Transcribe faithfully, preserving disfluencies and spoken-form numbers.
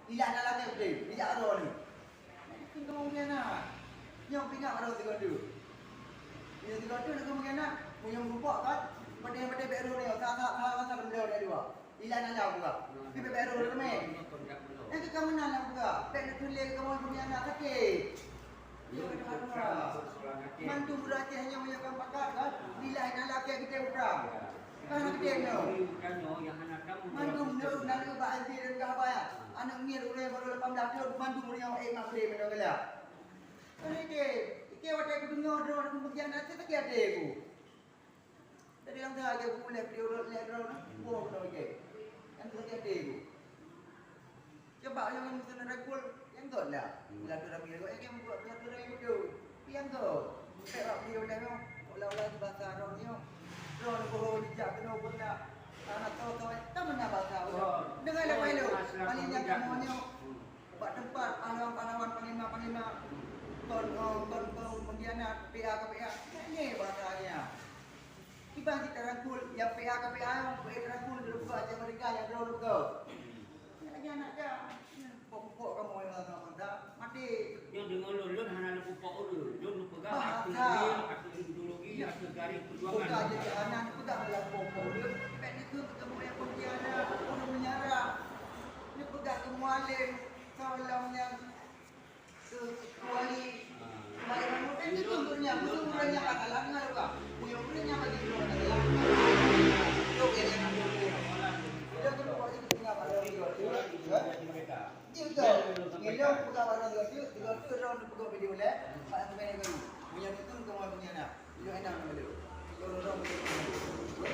Ilak na lagèe udép, ilak roh ni. Keu kamoe meunan. Nyoe pih ingat baroe sigoe teuk. Nyoe sigoe teuk lagèe meunan. Meunyoe meurupok kan, padahai-padahai bèk roh nyoe, sa-sa sa sa sa beudoh dari dua. Ilak na lam buka. Tapi bèk roh teumé. Nyang keu kamoe meunan lam buka. Bèk neutuléh kamoe peumiana sakét. Mandum ureueng Aceh nyoe nyang ka pakat kan, nilai na lakèe geutem prang. Ka na geutem nyoe. Mandum nyoe na lheueh bak M P dan ka haba nyan. Aneuk miet ureueng baru lapan belas thon, mandum ureueng nyoe ék mak geutem nyoe galak. Kan geutem, geutem watèe kudeungö droeneuh peumiana, sakét até ku. Jadi nyang teuka lagèe buléh di uroe lhèe droe, boh droe lagèe. Nyang teuka lagèe até ku. Coba nyang meuseuen rangkul, nyang göt lah. Silaturahmi rangkul, eh, nyang buat silaturahmi beutôi. Nyang göt. Bukan bak beliau dah nyoe, olah-olah di basa droe nyoe. Droe boh dijak keunoe buet nak. Anak tho-tho, tak meunan basa droe. Dengar lah, Pak Ilung. Paling nyang kamoe nyoe. Bak teumpat pahlawan-pahlawan, panglima-panglima, kon, kon, kon, kon pengkhianat, P A ke P A, nyan bahasa nyan. Kiban cit tarangkul, nyang P A ke P A nyan, beu tarangkul, lôn buka Aceh Merdeka nyang droe lôn peugah. Nyan lagèe aneuk ka, pupok-pupok kamoe ngon mata, maté. Nyoe deungoe lôn, lôn hana lôn pupok ureueng. Lôn lôn peugah ateueh real, ateueh ideologi, ateueh garis perjuangan. Bukan jadi aneuk peugah dalam pupok ureueng, bèk neukheun kamoe nyang pengkhianat, ureueng meunyarak. Neupeugah keu mualem, soe lom nyang keu kuali. Baik, kamu kan itu ureueng nyang, ureueng nyang bakalan ngon ureueng. Buyong ureueng nyang bagi ureueng bakalan. Itu yang aku. Itu kan buat itu tinggal pada orang tua. Itu kan. Itu kan. Itu bukan pada orang tua. Itu kan orang tua video leh. Pak yang main itu. Punya itu kamu punya nak. Itu enak nama dia. Itu orang tua.